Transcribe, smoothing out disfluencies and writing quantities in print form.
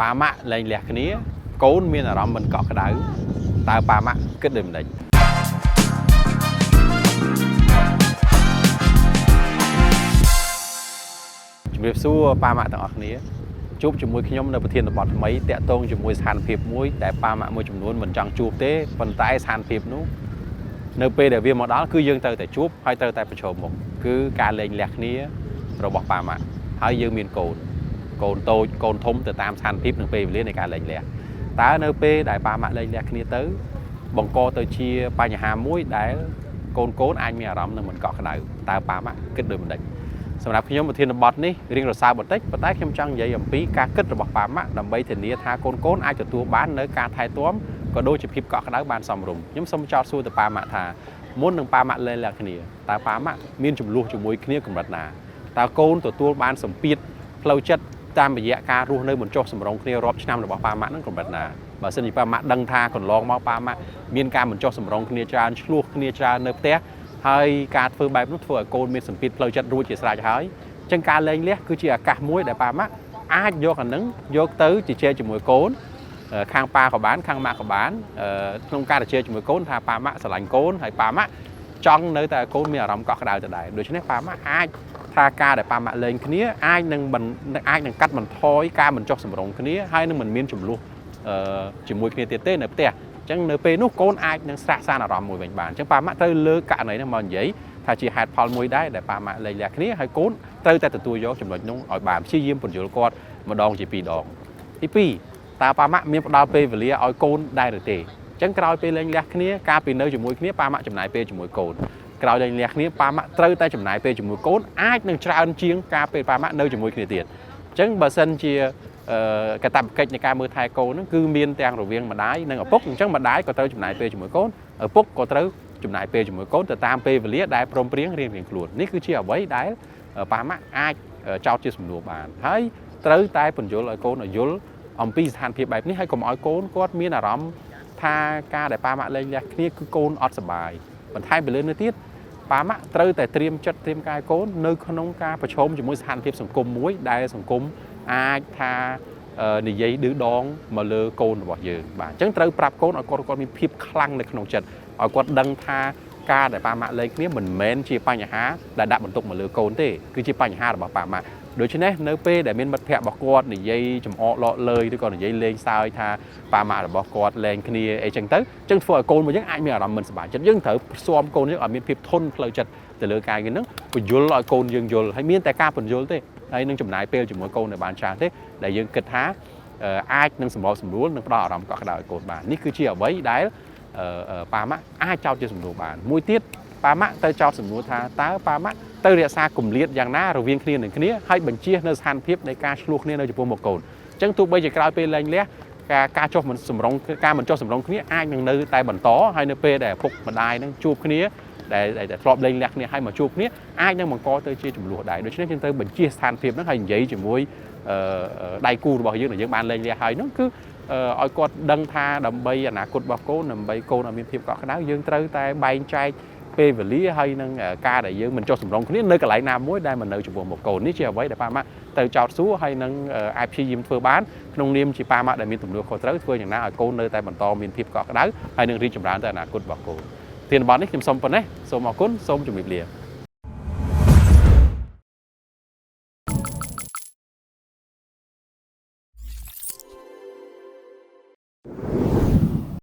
ប៉ាម៉ាក់លែងលះគ្នា កូនមានអារម្មណ៍មិនកក់ក្ដៅតើប៉ាម៉ាក់គិតដូចម្ដេចជំរាបសួរប៉ាម៉ាក់ទាំងអស់គ្នាជួបជាមួយខ្ញុំនៅប្រធានបទថ្មីតាក់ទងជាមួយស្ថានភាពមួយដែលប៉ាម៉ាក់មួយចំនួនមិនចង់ជួបទេប៉ុន្តែស្ថានភាពនោះនៅពេលដែលវាមកដល់គឺយើងត្រូវតែជួបហើយត្រូវតែប្រឈមមុខគឺការលែងលះគ្នារបស់ប៉ាម៉ាក់ហើយយើងមានកូនកូនតូចកូនធំទៅតាមស្ថានភាពនិងពេលវេលានៃការលែងលះតើនៅពេលដែលប៉ាម៉ាក់លែងលះគ្នាទៅបង្កទៅជាបញ្ហាមួយដែលកូនកូនអាចមានអារម្មណ៍នឹងមិនកក់ក្ដៅតើប៉ាម៉ាក់គិតដូចម្ដេចសម្រាប់ខ្ញុំប្រធានបទនេះរៀងរសើបបន្តិចប៉ុន្តែខ្ញុំចង់និយាយអំពីការគិតរបស់ប៉ាម៉ាក់ដើម្បីធានាថាកូនកូនអាចទទួលបាននៅការថែទាំក៏ដូចជាភាពកក់ក្ដៅបានសមរម្យខ្ញុំសូមចោទសួរទៅប៉ាម៉ាក់ថាមុននឹងប៉ាម៉ាក់លែងលះគ្នាតើប៉ាម៉ាក់មានចំនួនជាមួយគ្នាកម្រិតណាតើកូនទទួលបានសម្ពាធផ្លូវចិត្តតាមរយៈការរស់នៅមិនចុះសម្រុងគ្នារាប់ឆ្នាំរបស់ប៉ាម៉ាក់នឹងកម្រិតណាបើសិនជាប៉ាម៉ាក់ដឹងថាកន្លងមកប៉ាម៉ាក់មានការមិនចុះសម្រុងគ្នាច្រើនឆ្លោះគ្នាច្រើននៅផ្ទះហើយការធ្វើបែបនោះធ្វើឲ្យកូនមានសម្ពាធផ្លូវចិត្តរួចជាស្រេចហើយអញ្ចឹងការលែងលះគឺជាឱកាសមួយដែលប៉ាម៉ាក់អាចយកអានឹងយកទៅជជែកជាមួយកូនខាងប៉ាក៏បានខាងម៉ាក់ក៏បានក្នុងការជជែកជាមួយកូនថាប៉ាម៉ាក់ស្រឡាញ់កូនហើយប៉ាម៉ាក់ចង់នៅតែកូនមានអារម្មណ៍កក់ក្ដៅទៅដែរដូច្នេះប៉ាម៉ាក់អាចថាការដែលប៉ាម៉ាក់លែងគ្នាអាចនឹងអាចនឹងកាត់បន្ថយការមិនចុះសម្រុងគ្នាហើយនឹងមិនមានចំនួនជាមួយគ្នាទៀតទេនៅផ្ទះអញ្ចឹងនៅពេលនោះកូនអាចនឹងស្រាក់សានអារម្មណ៍មួយវិញបានអញ្ចឹងប៉ាម៉ាក់ត្រូវលើកករណីនេះមកនិយាយថាជាហេតុផលមួយដែរដែលប៉ាម៉ាក់លែងលះគ្នាហើយកូនត្រូវតែទទួលយកចំណុចនោះឲ្យបានព្យាយាមពន្យល់គាត់ម្ដងជាពីរដងទី2តើប៉ាម៉ាក់មានផ្ដល់ពេលវេលាឲ្យកូនដែរឬទេអញ្ចឹងក្រោយពេលលែងលះគ្នាកាលពីនៅជាមួយគ្នាប៉ាម៉ាក់ចំណាយពេលជាមួយកូនក្រោយលែងលះគ្នាប៉ាម៉ាក់ត្រូវតែចំណាយពេលជាមួយកូនអាចនឹងច្រើនជាងការពេលប៉ាម៉ាក់នៅជាមួយគ្នាទៀតអញ្ចឹងបើសិនជាកាតព្វកិច្ចនៃការមើលថែកូនហ្នឹងគឺមានទាំងរវាងម្ដាយនិងឪពុកអញ្ចឹងម្ដាយក៏ត្រូវចំណាយពេលជាមួយកូនឪពុកក៏ត្រូវចំណាយពេលជាមួយកូនទៅតាមពេលវេលាដែលព្រមព្រៀងរៀងៗខ្លួននេះគឺជាអ្វីដែលប៉ាម៉ាក់អាចចោទជាសំណួរបានហើយត្រូវតែពន្យល់ឲ្យកូនឲ្យយល់អំពីស្ថានភាពបែបនេះហើយកុំឲ្យកូនគាត់មានអារម្មណ៍ថាការដែលប៉ាម៉ាក់លែងលះគ្នាគឺកូនអត់សប្បាយបន្ថែមពីលើនេះទៀតប៉ាម៉ាក់ត្រូវតែត្រៀមចិត្តត្រៀមកាយកូននៅក្នុងការប្រឈមជាមួយស្ថានភាពសង្គមមួយដែលសង្គមអាចថានិយាយឌឺដងមកលើកូនរបស់យើងបាទអញ្ចឹងត្រូវប្រាប់កូនឲ្យគាត់មានភាពខ្លាំងនៅក្នុងចិត្តឲ្យគាត់ដឹងថាការដែលប៉ាម៉ាក់លែងគ្នាមិនមែនជាបញ្ហាដែលដាក់បន្ទុកមកលើកូនទេគឺជាបញ្ហារបស់ប៉ាម៉ាក់ដូច្នេះនៅពេលដែលមានមិត្តភ័ក្តិរបស់គាត់និយាយចំអកលក់លើយឬក៏និយាយលេងសើចថាប៉ាម៉ាក់របស់គាត់លែងគ្នាអីចឹងទៅចឹងធ្វើឲ្យកូនរបស់យើងអាចមានអារម្មណ៍មិនសប្បាយចិត្តយើងត្រូវស៊ាំកូនយើងឲ្យមានភាពធន់ផ្លូវចិត្តទៅលើការងារហ្នឹងពន្យល់ឲ្យកូនយើងយល់ហើយមានតែការពន្យល់ទេហើយនឹងចំណាយពេលជាមួយកូនឲ្យបានច្រើនទេដែលយើងគិតថាអាចនឹងសម្របសម្រួលនិងផ្ដល់អារម្មណ៍កក់ក្ដៅឲ្យកូនបាននេះគឺជាអ្វីដែលប៉ាម៉ាក់អាចចោទជាសំណួរបានមួយទៀតប៉ាម៉ាក់ទៅចោទសំណួរថាតើប៉ាម៉ាក់ទៅរក្សាគម្លាតយ៉ាងណារវាងគ្នានឹងគ្នាហើយបញ្ជៀសនៅស្ថានភាពនៃការឆ្លោះគ្នានៅចំពោះមុខកូនអញ្ចឹងទោះបីជាក្រោយពេលលែងលះការចុះមិនសម្រុងការមិនចុះសម្រុងគ្នាអាចនឹងនៅតែបន្តហើយនៅពេលដែលឪពុកម្ដាយនឹងជួបគ្នាដែលធ្លាប់លែងលះគ្នាហើយមកជួបគ្នាអាចនឹងបង្កទៅជាចំនួនដែរដូច្នេះយើងត្រូវបញ្ជៀសស្ថានភាពហ្នឹងហើយនិយាយជាមួយដៃគូរបស់យើងដែលយើងបានលែងលះហើយហ្នឹងគឺឲ្យគាត់ដឹងថាដើម្បីអនាគតរបស់កូនដើម្បីកូនឲ្យមានភាពកក់ក្ដៅយើងត្រូវតែបែងចែកពេលវេលាហើយនឹងការដែលយើងមិនចុះសម្រុងគ្នានៅកន្លែងណាមួយដែលមិននៅចំពោះមុខកូននេះជាអ្វីដែលប៉ាម៉ាក់ត្រូវចោទសួរហើយនឹងអាចព្យាយាមធ្វើបានក្នុងនាមជាប៉ាម៉ាក់ដែលមានទំនួលខុសត្រូវធ្វើយ៉ាងណាឲ្យកូននៅតែបន្តមានភាពកក់ក្ដៅហើយនឹងរីកចម្រើនទៅអនាគតរបស់កូនធានបទនេះខ្ញុំសូមប៉ុណ្ណេះសូមអរគុណសូមជម្រាបលា